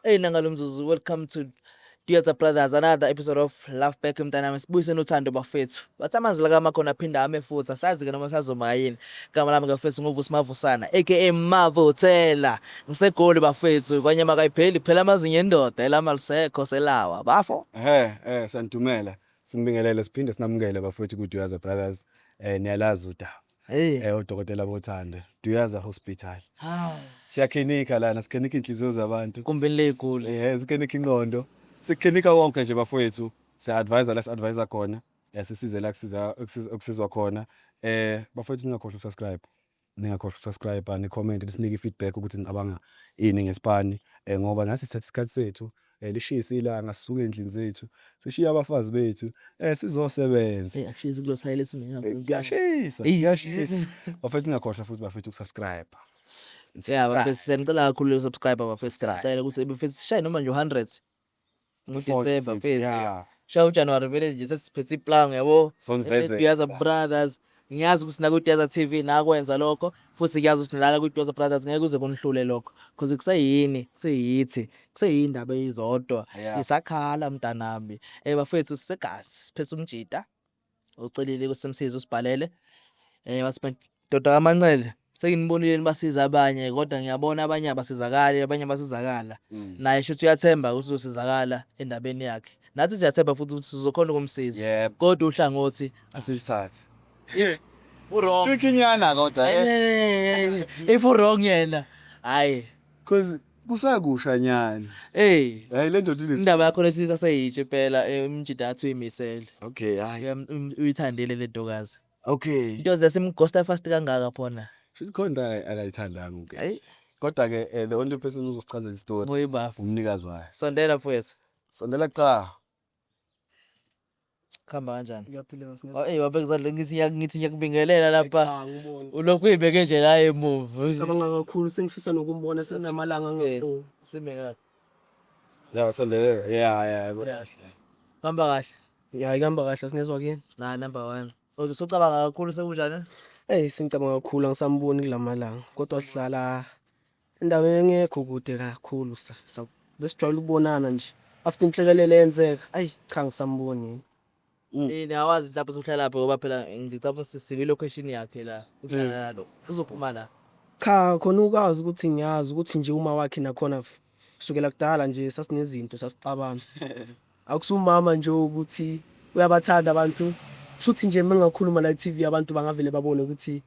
Hey, nangalo mzuzu, welcome to Theatre Brothers, another episode of Love Back, mntanami. Sibuyiseni uthando, bafethu. Bathi amanzi la khona aphinda ame futhi, asazi ke noma sazoma yini. Igama lami, bafethu, nguVusi Mavusana, aka Mavuthela. NgiseGoli, bafethu, kwanyama kayipheli phela, amazinyo endoda elama lisekho selawa bafo. Ehhe, sanidumela. Sinibingelele, siphinde sinamukele, bafowethu, ku Duyaza Brothers. Niyalazi udaba. Hey. Udokotela bothando. Duyaza Hospital. Ha. Siyakhenika lana, sikhenika inhliziyo zabantu. Kumbeni leyiguli. Sikhenika ingqondo. Sikhenika wonke nje, bafowethu. Siya advise la si-advise khona. Sisize la kusiza ukusizwa khona. Bafowethu, ningakhohlwa ukusubscribe. Ningakhohlwa ukusubscribe, ni comment, nisinike feedback ukuthi nicabanga ini ngesipani, ngoba nathi sithatha isikhathi sethu, lishisa ilanga, sisuke endlini zethu, sishiya abafazi bethu, sizosebenza. Hey, akushisi kulo sayile simina. Kuyashisa, kuyashisa, bafethu. Ningakhohlwa futhi, bafethu, ukusubscribe. Yeah, bafethu, siyanicela kakhulu usubscribe, bafethu. Siyacela ukuthi, bafethu, sishaye noma nje 100 ngoDecember, mfethu. Shaya uJanuary vele nje sesiphethe iplan, yabo. Soniveze. Duyaza Brothers. Ngiyazi ukuthi na ku-Duyaza TV nakwenza lokho, futhi ngiyazi ukuthi nalana ku-Duyaza Brothers ngeke kuze kunihlule lokho. Because kuseyini, kuseyithi, kuseyindaba eyizodwa. Isakhala, mntanami. Bafethu, sisegazi, siphethe umjida. Ucelile ukuthi simsize, usibhalele. Wathi, "Ndoda kaManqele, senginibonile nibasiza abanye, kodwa ngiyabona abanye abasizakali, abanye basizakala." Naye shuthi uyathemba ukuthi uzosizakala endabeni yakhe. Nathi siyathemba futhi ukuthi sizokhona ukumsiza. Kodwa uhlangothi asilithathe. If u-wrong. Trickynyana kodwa. If u-wrong yena, hayi. Cause kusakusha nyana. Hey. Hayi, le ndoda ine Indaba yakho lethi isaseyitshe impela, umjida athi uyimisele. Okay, hayi. Uyithandile le ntokazi. Into zasimghosta fast kangaka phona. Shuthi khona into akayithandanga ke. Hayi. Kodwa ke the only person uzosichazela istory Nguyibafo. umnikazi wayo. Sondela, mfowethu. Sondela cha. Kuhamba kanjani? Ngiyaphila. Oh, hey, wabeka ngithi ngiyakubingelela lapha. Cha, ngibona. Ulokhu uyibeke nje la emuva. Cabanga kakhulu, sengifisa nokumbona, senamalanga angaboni. Sime kahle. Yeah, sondelela. Yeah. Yeah. Hamba kahle. Ya, ihamba kahle, sinezwa kini. Na number 1. Usucabanga kakhulu, sekunjani? Hey, sengicabanga kakhulu, angisamboni kulamalanga. Kodwa sihlala endaweni engekho kude kakhulu, besijwayele ukubonana nje. After inhlekelele yenzeka, ayi cha, ngisamboni yini. Yini, awazi mhlawumbe ukuthi uhlala lapho, ngoba phela ngicabanga ukuthi sikwi location yakhe la. Uhlala lo. Uzophuma la. Cha, khona ukwazi ukuthi ngiyazi ukuthi nje uma wakhe nakhona kusukela kudala nje sasinezinto, sasixabana. Akusumama nje ukuthi uyabathanda abantu. Shuthi nje mengakhuluma la e-TV, abantu bangavele babone ukuthi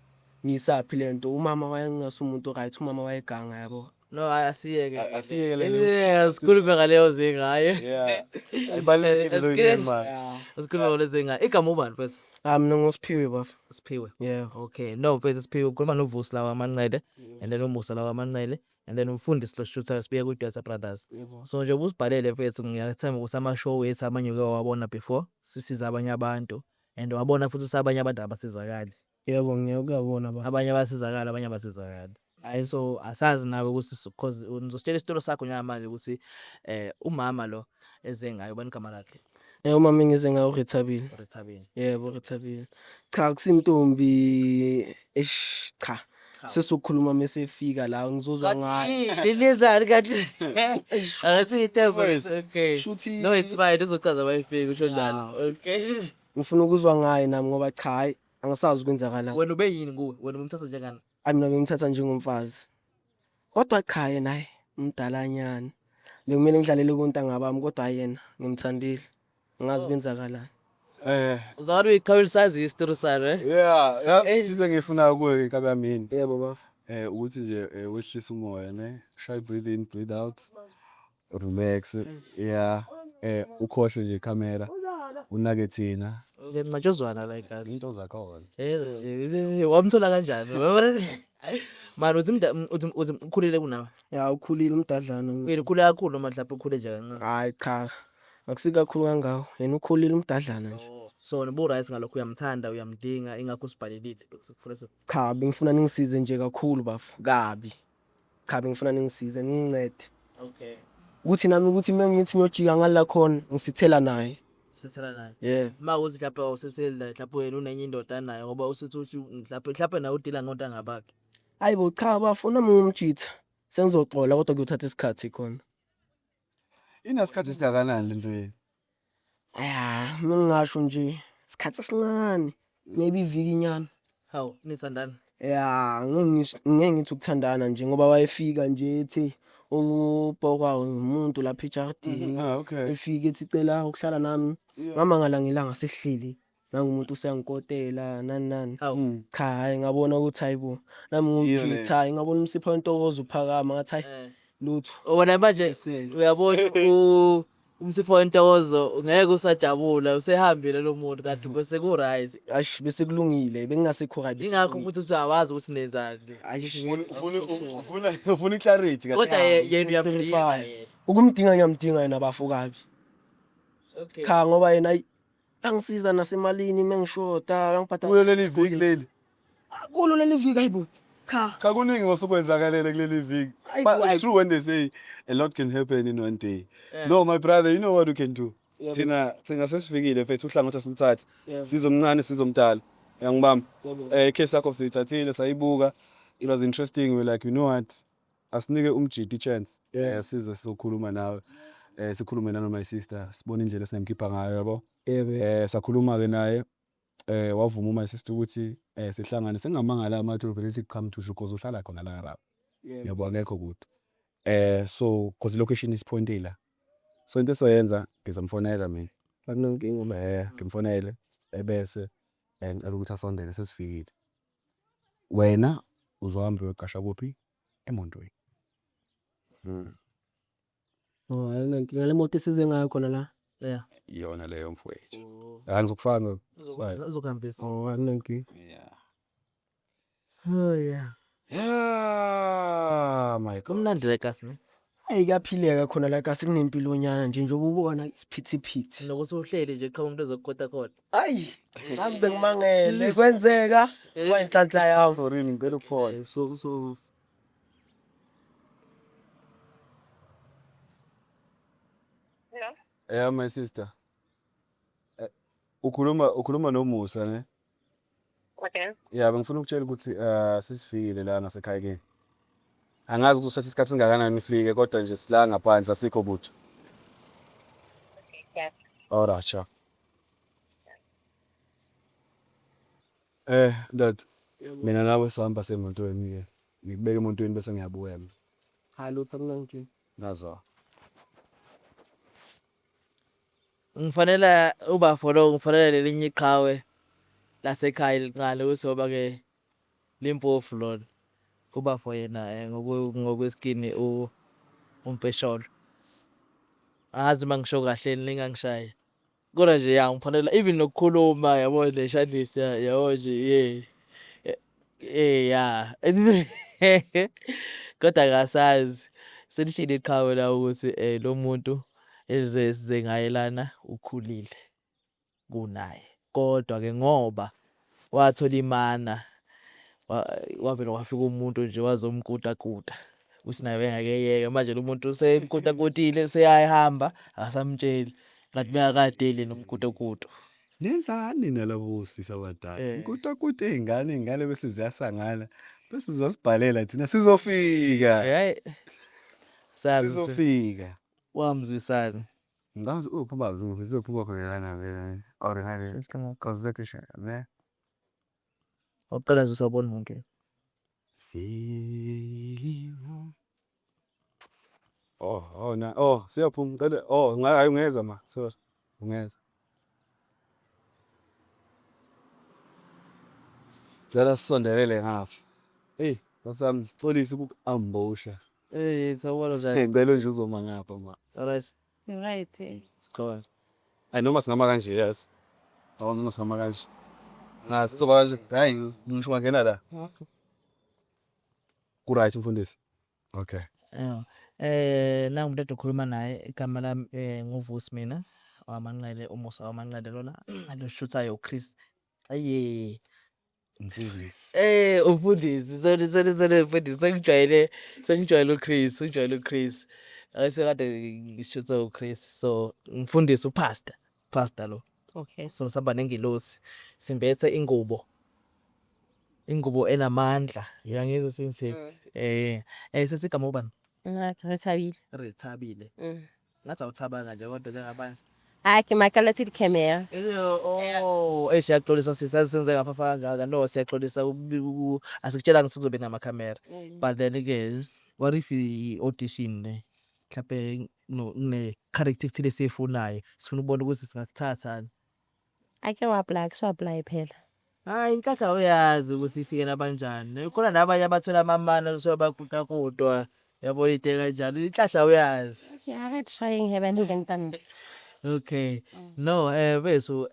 ngiyisaphi lento. Umama wayengasumuntu right, umama wayeganga, yabo. No, hayi, asiyeke. Asiyeke le. Yeah, sikhulume ngaleyo zinga, hayi. Yeah. Ayibalulekile lo yini. Sikhulume ngaleyo zinga. Igama ubani, mfethu? Ah, mina ngoSiphiwe, bafo. Siphiwe. Yeah. Okay, no, mfethu Siphiwe, ukhuluma noVusi lawa amanqele and then uMusa lawa amanqele and then umfundisi lo shooter sibuye ku Delta Brothers. Yebo. So nje ubusibhalele, mfethu, ngiyathemba ukuthi ama show wethu amanye uke wawabona before, sisiza abanye abantu and wabona futhi ukuthi abanye abantu abasizakali. Yebo, ngiyakubona ba. Abanye bayasizakala, abanye abasizakali. Hayi. So asazi nawe ukuthi, cause ngizositshela isitori sakho njengamanje ukuthi umama lo eze ngayo, ubani igama lakhe? Umama engize ngayo uRethabile. Rethabile. Yebo, Rethabile. Cha, kusintombi, eish, cha. Sesizokhuluma mesefika la, ngizozwa ngayo. Lilizani kathi? Akathi itebo. Okay. Shuthi No, it's fine, uzochaza mayifika, usho njalo. Okay. Ngifuna ukuzwa ngaye nami, ngoba cha, hayi, angisazi ukwenzakala. Wena ube yini kuwe? Wena umthatha njengani? Ayi, mina bengimthatha njengomfazi. Kodwa cha, yena hayi, umdalanyana. Bekumele ngidlalele kontanga bami, kodwa hayi, yena ngimthandile. Angazi kwenzakalani. Uzakala uyiqhawe lisazi isitori salo, eh? Yeah, yazi into engifuna kuwe, inkabi yami, yini? Yebo, bafo. Ukuthi nje wehlise umoya, ne. Shy breathe in, breathe out. Relax. Yeah. Ukhohle nje camera. Unake thina. Ngiyancatshuzwana la igazi. Into zakhona. Wamthola kanjani? Mara uthi ukhulile kunawe. Ya, ukhulile, umdadlana. Uyena ukhule kakhulu noma mhlawumbe ukhule nje kancane? Hayi cha. Akusikakhulu kangako. Yena ukhulile, umdadlana nje. So wena ubu-right ngalokho, uyamthanda, uyamdinga, ingakho usibhalelile. Bekufuna Cha, bengifuna ningisize nje kakhulu, bafo. Kabi. Cha, bengifuna ningisize, ningincede. Ukuthi nami ukuthi mengithi ngiyojika ngala khona, ngisithela naye. Sithela naye. Yeah. Uma kuthi mhlawumbe awusetheli naye, mhlawumbe wena unenye indoda naye, ngoba usuthi uthi mhlawumbe nawe udila ngontanga bakhe. Hayibo, cha bafo, nami ngumjitha. Sengizoxola, kodwa kuyothatha isikhathi khona. Inasikhathi esingakanani lento yenu? Ya, mengingasho nje isikhathi esincane, maybe iviki nyana. Hawu, nithandana? Ya, ngeke ngisho ngeke ngithi ukuthandana nje ngoba wayefika nje ethi ubhokwa umuntu lapha ejardini. Ah, okay. Efika ethi cela ukuhlala nami. Ngamangala ngelanga sesihleli. Nangumuntu useyangikotela nani nani. Hawu. Cha, hhayi ngabona ukuthi hayibo nami Iyo leyo. ngumjitha, hhayi ngabona umsipha wentokozo uphakama ngathi hayi Eh. lutho. Wena manje uyabona umsipho wentokozo ngeke usajabula usehambile lo muntu kanti bese ku right. Eish bese kulungile bengingasekho right. Bese Ingakho kulungile. futhi uthi awazi ukuthi nenzani. Eish, Ufuna i-clarity kahle. Kodwa yena uyamdinga clarify. yena. Ukumdinga ngiyamdinga yena bafo kabi. Okay. Cha ngoba yena ayi angisiza nasemalini mengishoda uyangibhadala. Kuyo leli viki leli. Kulo leli viki hayibo. Cha. Cha kuningi osukwenzakaleyo kuleli viki. Ayi, But ayi. it's true when they say a lot can happen in one day. No my brother, you know what you can do. Thina sesifikile mfethu uhlangothi asiluthathe. Sizomncane sizomdala. Uyangibamba? Icase yakho siyithathile sayibuka. It was interesting. We were like, you know what? Asinike umjidi i-chance. Size sizokhuluma nawe. Sikhulume nano my sister, sibone indlela esingamkhipha ngayo yabo. Sakhuluma ke naye. Wavuma my sister ukuthi sihlangane sengamangala amathi vele lithi come to because uhlala khona la Arab. Yabo akekho kude. So cause location isiphointile la. So into esoyenza ngizomfonela mina. Akunankinga. Ngimfonele ebese ngicela ukuthi asondele sesifikile. Wena uzohamba uyoqasha kuphi? Emontweni. Oh, akunankinga le moto esize ngayo khona la. Yeah. Iyona leyo mfowethu. Hayi ngizokufaka. Uzokuhambisa. Oh, akunankinga. Yeah. Oh yeah. Yeah, my God. Kumnandi la kasi ne? Hayi kuyaphileka khona la kasi kunempilo nyana nje njengoba ubona isiphithiphithi. Nokuthi uhleli nje qhamuka umuntu ozokukota khona. Ayi, nami bengimangele kwenzeka kwayinhlanhla yami. Sorry ngicela ukufona. So Hello. Yeah my sister. Ukhuluma noMusa ne? Okay. Yeah, bengifuna ukutshela ukuthi sesifikile la ngasekhaya kini. Angazi ukuthi usathatha isikhathi singakanani nifike kodwa nje sila ngaphandle asikho butho. Okay. Yeah. Alright, sure. Ndoda. Mina nawe sihamba semotweni ke. Ngikubeka emotweni bese ngiyabuya mina. Hayi lutho akunankinga. Nazo. Ngifanele ubafo lo ngifanele lelinye iqhawe lasekhaya elincane ukuthi ngoba ke limpofu lona. Ubafo yena ngokweskini umpesholo. Angazi uma ngisho kahle ningangishayi. Kodwa nje ya ngifanele even nokukhuluma yabo neshandlisi yabo nje yeah. Ya. Kodwa akasazi. Selishilo iqhawe la ukuthi lo muntu esize ngaye lana ukhulile kunaye. Kodwa ke ngoba wathola imana wavele wafika umuntu nje wazomkutakuta. Uthi naye wayengeke eyeke manje lo muntu usemkutakutile useyahamba akasamtsheli. Kanti bengakadeli nomkutakuto. Nenzani nalabo sisi abadala? Nkutakuta izingane, izingane bese ziyasangana. Bese ziyasibhalela thina sizofika. Hayi. Sazi Sizofika. Wamzwisana. Ngazi uphuma zizophuma khona lana vele. Or ngale. Cause location ne. Waqala nje usabona wonke. Simo. Oh, oh na oh siyaphuma ngicela oh hayi ungeza ma sorry ungeza. Cela sisondelele ngapha. Hey, Nkosi sixolise ukuku-ambusha. Sawubona njani? Ngicela nje uzoma ngapha ma. Alright. Right. Sikhona. Hayi noma singama kanje yes. Awu noma singama kanje. Nga sizoba kanje. Hayi ngisho ungangena la. Ku right mfundisi. Okay. Yeah. Nangu umuntu ade ukhuluma naye igama lami nguVusi mina wamanqele uMusa wamanqele lona lo shuthayo uChris. Aye. Mfundisi. Umfundisi sorry sorry sorry mfundisi sengijwayele uChris sengijwayele uChris. Ayisekade ngishutha uChris so umfundisi upastor pastor lo. Okay. So sihamba nengilosi simbethe ingubo. Ingubo enamandla. Uyangizwa sengithini? Sesigama ubani? Rethabile. Rethabile. Ngathi awuthabanga nje kodwa njengamanje. Hayi, ke makaletse di-camera. Oh, eish, siyaxolisa sisi, senze ngafafa kangaka. No, siyaxolisa, asikutshelanga ukuthi kuzobe namakhamera. But then ke, what if i-audition le? Mhlampe no kune character ethile esiyifunayo. Sifuna ukubona ukuthi singakuthatha. Ake wa-apply, ke so apply phela. Hayi, inhlanhla uyazi ukuthi ifike nabanjani. Khona nabanye abathola amamana so bakuta yabo, into kanjalo. Inhlanhla uyazi. Okay, a re trying he bane ntantle. Okay. No, bethu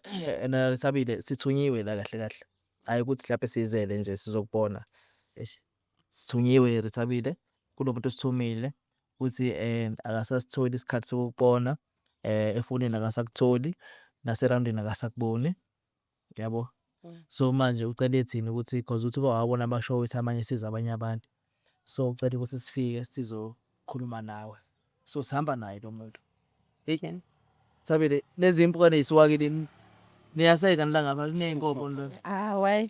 na Rethabile, sithunyiwe la kahle kahle. Hayi ukuthi mhlawumbe sizele nje sizokubona. Eish. Sithunyiwe, Rethabile, kunomuntu osithumile uthi akasasitholi isikhathi sokukubona, efonini akasakutholi, naserawundini akasakuboni. Yabo. So manje ucele thina ukuthi, cause uthi wawabona ama-show wethu amanye, siza abanye abantu. So ucela ukuthi sifike sizokhuluma nawe. So sihamba naye lo muntu. Hey. Thabile, lezi impukane yisuka kini. Niyaseka la ngapha kuney'nkomo la. Ah, why?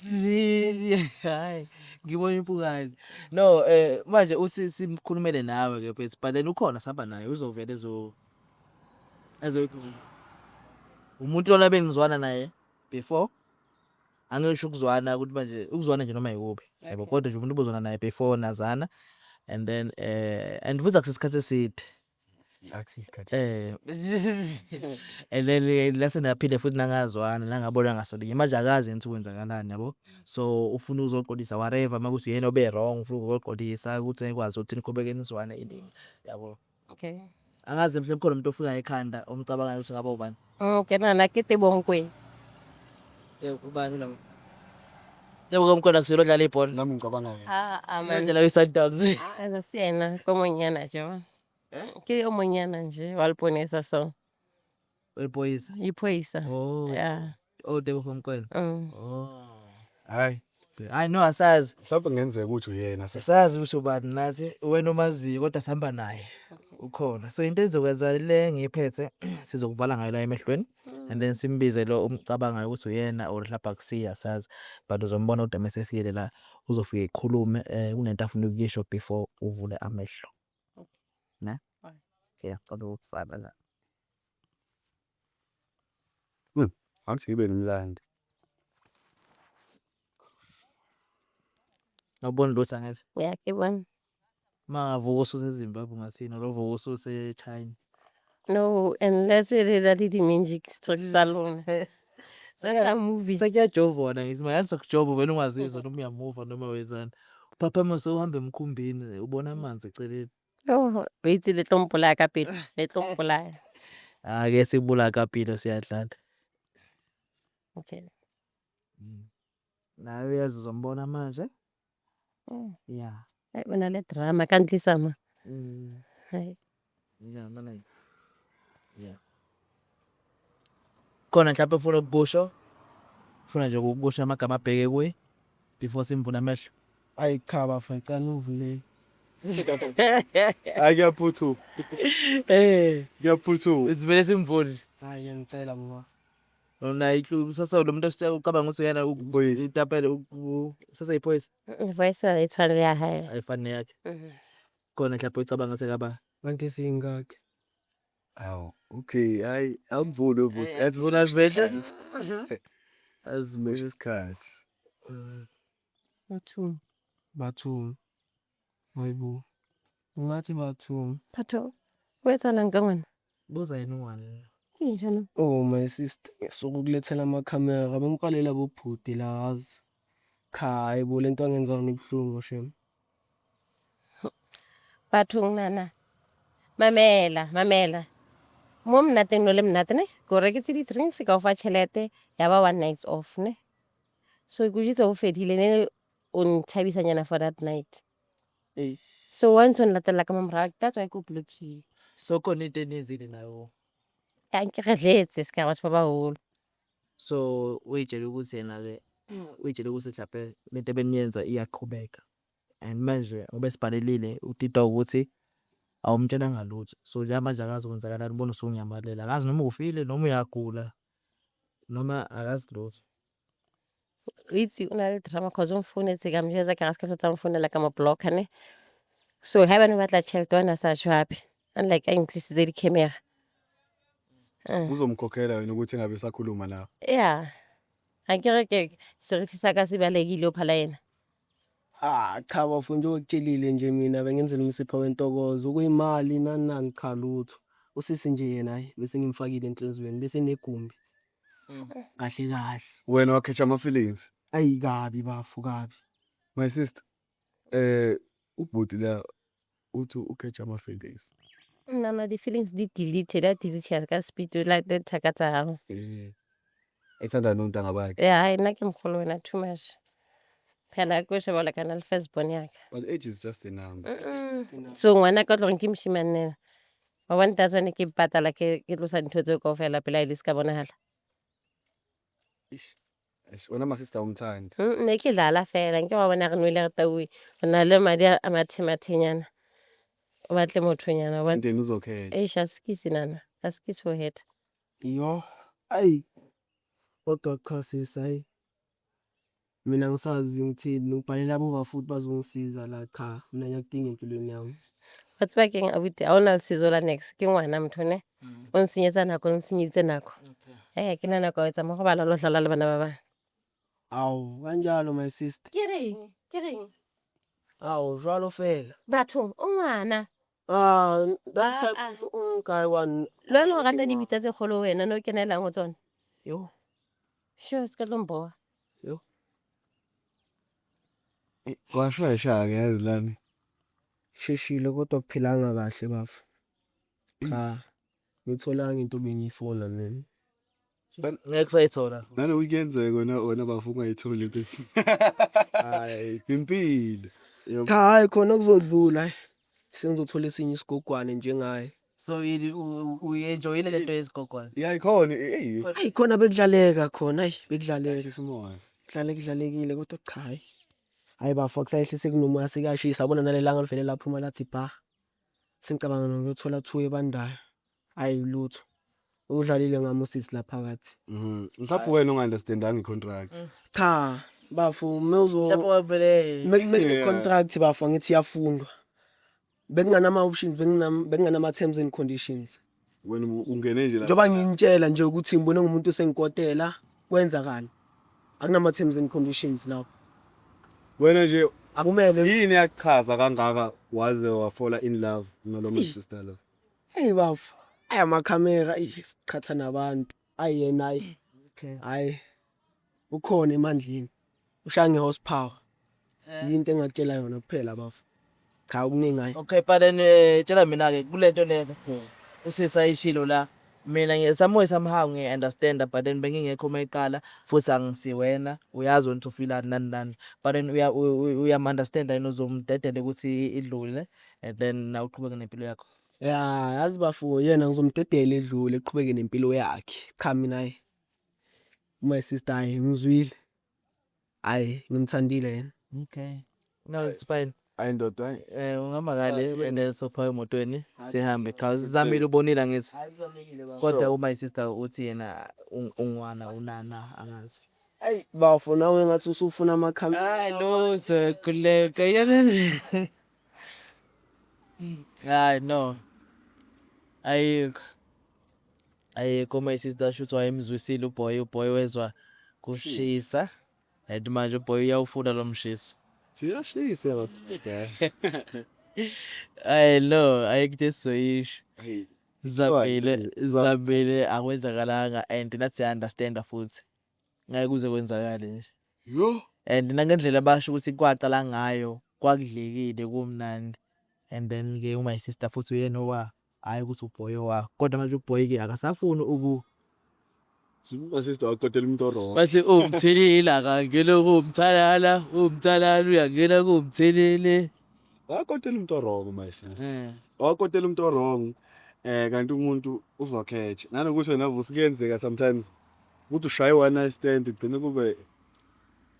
Hayi, ngibona impukane. No, manje uthi simkhulumele nawe ke mfethu, but then ukhona, sihamba naye, uzovela ezo umuntu lona bengizwana naye before. Angisho ukuzwana ukuthi manje ukuzwana nje noma yikuphi yabo, kodwa nje umuntu ubuzwana naye before nazana, and then and futhi akusisikhathi eside. Akusiyisikhathi. And then lase naphinde futhi nangazwana, nangabona ngasolinye. Manje akazi yena ukuthi kwenzakalani, yabo, so ufuna uzoxolisa, whatever, makuthi uyena obe wrong, ufuna ukuzoxolisa ukuthi ekwazi ukuthi niqhubeke nizwane inini, yabo. Okay. Angazi, mhlawumbe khona umuntu ofika ekhanda omcabangayo ukuthi ngabe ubani. Ke nahana ke Teboho Mokoena. Ubani lo Teboho Mokoena? Kuselo dlala ibhola. Nami ngicabanga yena. Ah, ah, man. Dlala kwi-Sundowns. Ah, se yena, ko monyana nje wa. Ke o monyana nje wa leponesa so. Weliphoyisa. Iphoyisa. Oh. Yeah. Oh, Teboho Mokoena. Oh. Hayi. Hayi, no, asazi. Mhlawumbe kungenzeka ukuthi uyena. Sazi ukuthi ubani nathi, wena omaziyo, kodwa sihamba naye, ukhona. So into ezokwenza le ngiyiphethe, sizokuvala ngayo la emehlweni and then simbize lo umcabangayo ukuthi uyena or mhlawumbe akusiye, asazi, but uzombona kodwa mase efikile la, uzofike ekhulume, kunento afuna ukuyisho before uvule amehlo ne. Yeah, cela ukuvala la. Awuthi ngibe nomlando. Awuboni lutho, angithi? Yeah, ke bona. Mangavuka ususe-Zimbabwe ungathini, or uvuka ususe-China? No, unless e le le di-magic tricks tsa lona. Sa movie. Sekuyajovana, ngithi mina sakujova vele, ungazizwa noma uyamuva noma wenzani, uphaphama sewuhamba emkhumbini, ubona amanzi eceleni. Oh, itse le tlo mpolaya ka pele, le tlo mpolaya. Ake sikubulala kapilo, siyadlala. Okay. Nawe uyazi, uzombona manje. Yeah. Ai, o na le drama ka ntlisa mo. Hai. Yeah, no. Yeah. Khona mhlawumbe ufuna ukukusho? Ufuna nje ukukusho amagama abheke kuye before simvula amehlo. Ayi cha bafo, ngicela uvulele. Hayi, kuyaphuthuma. Kuyaphuthuma. Sivele simvule. Hayi, ngiyangicela baba. Naye sasa lo muntu ucabanga ukuthi uyena. Iphoyisa. Itapele sasa iphoyisa. Voice e tshwana le ya hae. Ayifani neyakhe. Khona mhlawumbe ucabanga ukuthi ngaba Kanti singakhi? Awu, okay, hayi, awumvule uVusi. Yazi Vula vele. Azimoshe isikhathi. Batho. Batho. Hayibo. Ungathi batho. Batho. O etsahalang ka ngwana? Buza yena ungwane. Ke eng jaanong? Oh my sister, ngisuke ukulethela amakhamera, bengiqalela bobhuti la, yazi. Cha, hayibo, lento angenza yona ibuhlungu shem. Bathong, nana. Mamela, mamela. Mo mnnateng no le mnnate ne? Ke o reketse di-drinks, ka o fa tjhelete, ya ba one night off ne. So ke o jwetse o fedile ne, o nthabisanyana for that night. So wa ntso nlatella ka mo morao, that's why ke o block-ile. So khona into eniyenzile nayo? Anke re dletse se ka batho ba baholo. So uyitshela ukuthi yena ke, uyitshela ukuthi mhlawumbe lento ebeniyenza iyaqhubeka, and manje ngoba sibhalelile udidwa ukuthi awumtshelanga lutho, so njengamanje akazi kwenzakalani, ubona usunyamalele, akazi noma ufile noma uyagula noma akazi lutho. O itse o na le drama cause o nfounetse, ka mo jwetsa ka re a ska hlotse a nfounela, ka mo block-a ne. So haebane o batla tjhelete, wena sa tjho hape, unlike a ntlisitse di-camera. Uzomkhokhela wena ukuthi engabe esakhuluma nawe. Ya, akere ke serithi sa ka se balehile ho phala yena. Ah cha bafo, njengoba ngikutshelile nje, mina bengenzela umsipha wentokozo okuyimali nani nani, cha lutho. Usisi nje yena, hayi, bese ngimfakile enhliziyweni bese negumbi. Kahle kahle. Wena wakhetha ama-feelings. Ayi kabi bafo, kabi. My sister, ubhuti la uthi ukhetha ama-feelings. Nna di-feelings di delete, di a delete ka speed like the thaka tsa gago. Ethanda nontanga bakhe. Ya, hai, nna ke mogolo wena too much. Phela ko sheba o lekana le first born ya ka. But age is just a number. So ngwana ka tlo reng ke moshimane nna. Wa bona, that's why ne ke patala, ke tlosa ntho tseo kaofela pele ha e le se ka bonahala. Eish, wena my sister umthandi. Ne ke dlala fela, nke wa bona re nwele re tauwe. O na le madi a mathemathenyana. O batle mothonyana wa bona. And then uzokhetha. Eish, a sekise nana, a sekise ho heta. Yo, ayi kodwa cha sisi, hayi mina ngisazi ngithini, ngibhalela abuva futhi bazongisiza la. Cha, mina ngiyakudinga empilweni yami. Wa tseba keng abuti, ha ona lesizo la niks, ke ngwana motho ne. O nsenyetsa nako, o nsenyeditse nako. Eh, ke na nako ya ho etsa mo robala le ho dlala le bana ba bang. Awu, kanjalo my sister? Ke reng? Ke reng? Awu, jwalo fela. Bathong, o ngwana. Ah, that Ah, type ah. o kae one. Le wena o rata dipitsa tse kgolo wena, no kenelang ho tsona. Yo. Sure, se ka tlo mboha. Yo. Washesha-ke yazi lana. Sheshile kodwa kuphilanga kahle bafo. Cha. Ngitholanga into bengiyifuna mina. Ngeke kusayithola. Naloku kuyenzeka wena bafo ungayitholi into. Hayi, impilo. Yabo. Cha, hayi khona kuzodlula, hayi. Sengizothola esinye isigogwane njengaye. So uyi-enjoyile lento yezigogwane? Yeah, ikhona, hey. Ayi khona bekudlaleka khona, ayi bekudlaleka. Yehlisa umoya. Kudlale kudlalekile kodwa cha, hayi. Hayi bafo, akusayehlise kunomoya, sekuyashisa, yabona nalelanga livele laphuma lathi bha. Sengicabanga nokuyothola 2 ebandayo. Hayi lutho. Udlalile ngami usisi la phakathi. Mhlawumbe wena unga-understandanga i-contract. Cha, bafo, mewuzo Mhlawumbe wavele mekune contract bafo, ngithi iyafundwa. Bekunganama options, bekunganama terms and conditions. Wena ungene nje la. Njengoba nginitshela nje ukuthi ngibone ngumuntu osengikotela, kwenzakala. Akunama terms and conditions lapho. Wena nje Akumele. Yini yakuchaza kangaka waze wa-fall in love nalo my sister lo? Hey bafo, ay amakhamera, ey siqhatha nabantu. Ayi yena, ayi. Okay. Hayi. Ukhona emandleni. Ushaya nge-horsepower. Yinto engakutshela yona kuphela bafo. Cha, okuningi hayi. Okay, but then tshela mina ke kulento lena usisi ayishilo la, mina nge some way somehow ngiya-understand, but then bengingekho uma iqala futhi angisiwena uyazi wena ukuthi ufilani nani nani, but then uyam-understand yena, uzomdedela ukuthi idlule and then nawe uqhubeke nempilo yakho? Ya, yazi bafo, yena ngizomdedela edlule, eqhubeke nempilo yakhe. Cha mina, hayi. My sister, hayi ngizwile. Hayi ngimthandile yena. Okay, no, it's fine. Hayi ndoda, hayi. Ungihamba ngale and then sopha emotweni sihambe. Cha, sizamile, ubonile angithi. Hayi kuzamekile bafo. Kodwa uma sister uthi yena ungwana unana angazi. Hayi bafo, nawe ngathi usufuna amakhamera. Hayi lutho, khululeka. Hayi no. Ayikho. Ayikho, my sister shuthi wayemzwisile uboy wezwa kushisa. And manje uboy uyawufuna lo mshiso. Uyashisa bafo. Hayi no, ayikho into esizoyisho. Hayi. Sizamile, sizamile, akwenzakalanga and nathi siya-understand futhi. Ngeke kuze kwenzakale nje. Yo. And nangendlela basho ukuthi kwaqala ngayo kwakudlekile kumnandi. And then ke my sister futhi uyena owa, hayi ukuthi uboy owa. Kodwa manje uboy ke akasafuni uku My sister wakotela umuntu o-wrong. Bathi umthelile akangena kumthalala, umthalala uyangena kumthelile. Wakotela umuntu o-wrong my sister. Wakotela umuntu o-wrong. Kanti umuntu uzokhetha. Nanokuthi wena vusi kuyenzeka sometimes ukuthi ushaye one night stand ugcine kube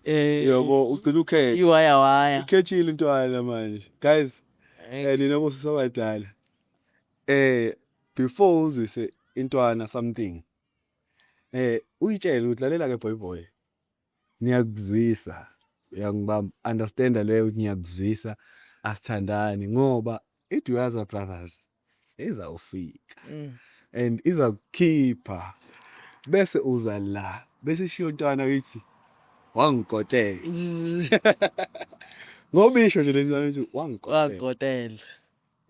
yabo ugcine ukhetha. Iwaya waya. Ikhethile intwana manje. Guys, nina bosisi abadala. Before uzwise intwana something, uyitshele ukuthi lalela ke boy boy. Ngiyakuzwisa. Uyangibamba, understand leyo ukuthi ngiyakuzwisa, asithandani ngoba iDuyaza Brothers izawufika. And iza kukhipha bese uza la bese ishiya untwana ithi wangikotela. Ngoba isho nje le ntwana ithi wangikotela. Wangikotela.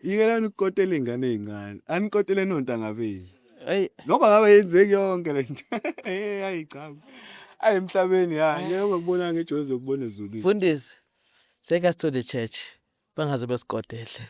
Yekelani ukukotela iy'ngane ey'ncane, anikotele nontanga benu. Eyi. Noma ngabe yenzeki yonke le nto. Hey, ayi cha. Ayi emhlabeni ya, ngeke ungakubonanga eJozi uyokubona ezulwini. Mfundisi, take us to the church. Bangaze besikotele.